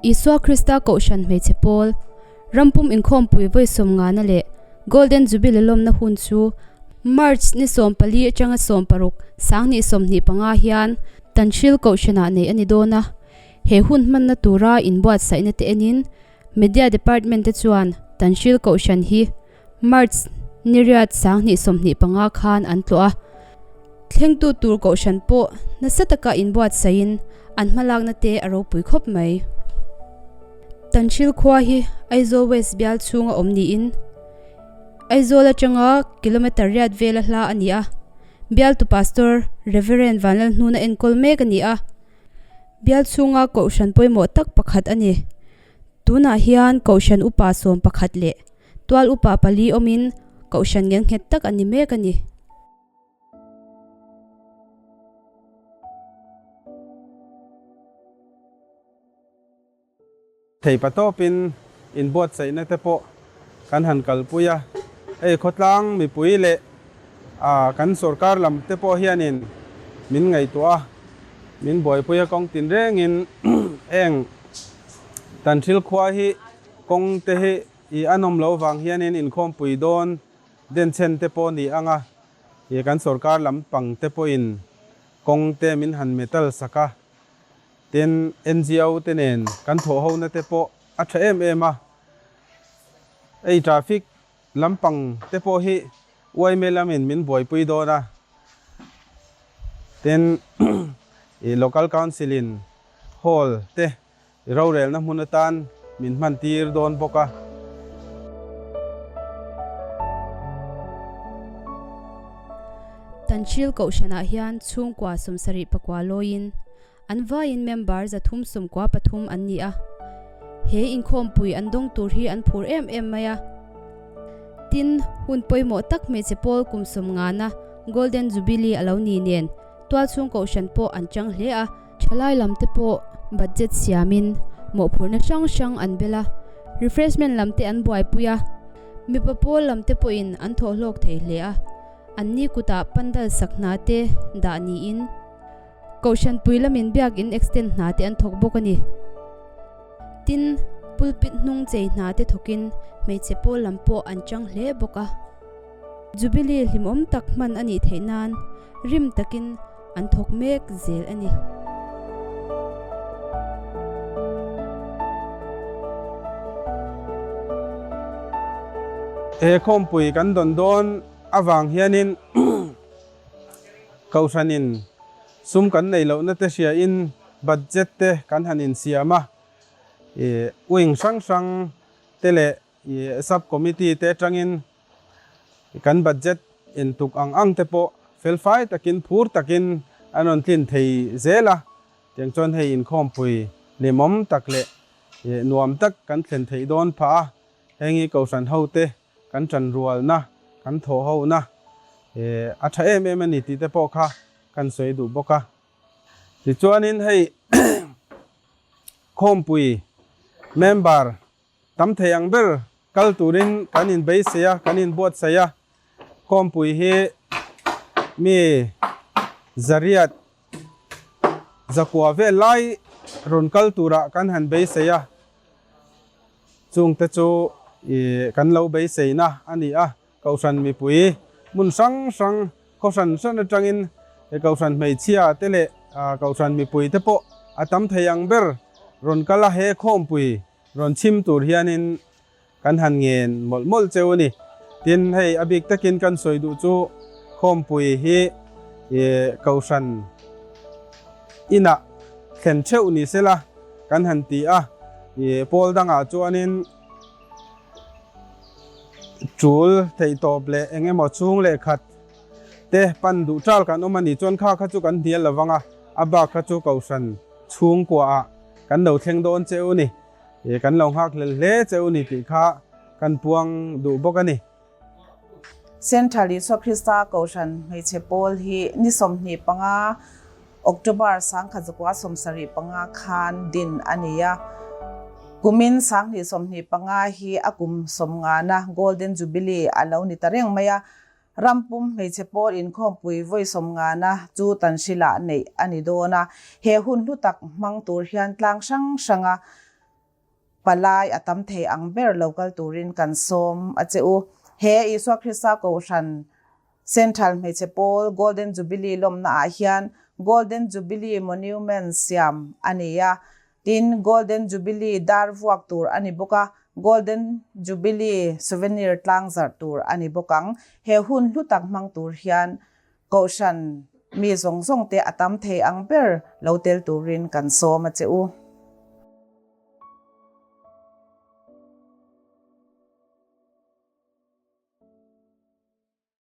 Isua Krista Kohhran Hmeichhe Pawl, Rampum Inkhawmpui vawi sawmngana leh Golden Jubilee lawmna hun chu March ni 14 atanga 16, 2025 hian Tanhril Kohhranah neih a ni dawn a. He hun hmanna tura inbuatsaihna te enin Media Department te chuan Tanhril Kohhran hi March ni riat 2025 khan an tlawh a. Thlengtu tur Kohhran pawh nasa taka inbuatsaihin an hmalakna te a ropui khawp mai. Tanhril khua hi Aizawl West bial chhunga awm niin Aizawl atanga kilometre riat vela hla a ni a. Bialtu Pastor Rev Vanlalhnuna enkawl mek a ni a. Bial chhunga Kohhran pawimawh tak pakhat a ni. Tunah hian Kohhran upa 11 leh tual upa pali awmin Kohhran ngelnghet tak a ni mek a ni. Thei patawpin inbuatsaihna te pawh kan han kalpui a, hei khawtlang mipui leh kan sorkar lam te pawh hianin min ngaihtuah a, min buaipui a kawng tinrengin heng Tanhril khua hi kawng te hi i a nawm lo vang hianin inkhawmpui dawn denchhen te pawh ni ang a, kan sorkar lampang te pawhin kawng te min han metal sak a. Tin, NGO te nen kan thawh hona te pawh a tha em em a, hei traffic lampang te pawh hi yma lamin min buaipui dawn a, tin i local council in hall te rorelna hmun atan min hman tir dawn bawk a. Tanhril Kohhranah hian chhungkua 74 lawiin An vaiin member 393 an ni a, he inkhawmpui an dawng tur hi an phur em em mai a. Tin, hun pawimawh tak hmeichhe pawl kum 50na Golden Jubilee a lo ni nen tualchhung kohhran pawh an chang hle a. Thalai lam te pawh budget siamin mawhphurhna hrang hrang an bel a, refreshment lam te an buaipui a, mipa pawl lam te pawhin an thawhhlawk thei hle a, anni kutah pandal sak hna te dah niin, Kohhran pui lamin biakin extend hna te an thawk bawk a ni. Tin, pulpit hnung chei hna te thawkin hmeichhe pawl lam pawh an chang hle bawk a. Jubilee hlimawm tak hman a nih theih nan rim takin an thawk mek zel a ni. He khawmpui kan dawn dawn avang hianin Kohhranin sum kan neih lohna te hriain budget te kan han insiam a, wing hrang hrang te leh sub committee te atangin kan budget intuk ang ang te pawh felfai takin phur takin an rawn tlin thei zel a, tiang chuan hei inkhawmpui hlimawm tak leh nuam tak kan thlen theih dawn phah a, heng hi kohhran hote Kan ṭanrualna, kan thawhhona a ṭha em em a ni tih te pawh kha kan sawi duh bawk a. Tichuanin hei khawmpui member tam thei ang ber kal turin kan inbeisei a, kan inbuatsaih a. Khawmpui hi mi zariat zakua vel lai rawn kal turah kan han beisei a. Chungte chu i kan lo beiseina a ni a, Kohhran mipui hmun hrang hrang, khaw hran hran atangin he Kohhran hmeichhia te leh Kohhran mipui te pawh a tam thei ang ber rawn kal a, he khawmpui rawn chhim tur hianin kan han ngen mawlh mawlh cheu a ni. Tin, hei a bik takin kan sawi duh chu khawmpui hi i Kohhran inah thlen theuh ni sela, Kan han ti a, i pawl dangah chuanin tul theih tawp leh eng emaw chhung leh khat te pan duh tal kan awm a nih chuan kha kha chu kan hnial lo vang a, a bak kha chu kohhran chhungkuaah kan lo thleng dawn che u ni, i kan lo nghak hlel hle che u ni tih kha kan puang duh bawk a ni. Central Isua Krista Kohhran hmeichhe pawl hi ni 25 October 1975 khan din a ni a. Kumin 2025 hi a kum 50na Golden Jubilee a lo ni ta reng mai a. Rampum hmeichhe pawl inkhawmpui vawi 50na chu Tanhrilah neih a ni dawn a. He hun hlu tak hmang tur hian tlang hrang hranga. Palai a tam thei ang ber lo kal turin kan sawm a che u. He Isua Krista Kohhran Central Hmeichhe Pawl Golden Jubilee lawmna ah hian Golden Jubilee Monument siam a ni a, tin Golden Jubilee dar vuak tur a ni bawk a, Golden Jubilee Souvenir tlang zarh tur a ni bawk ang. He hun hlu tak hmang tur hian Kohhran mi zawng zawng te a tam thei ang ber lo tel turin kan sawm a che u.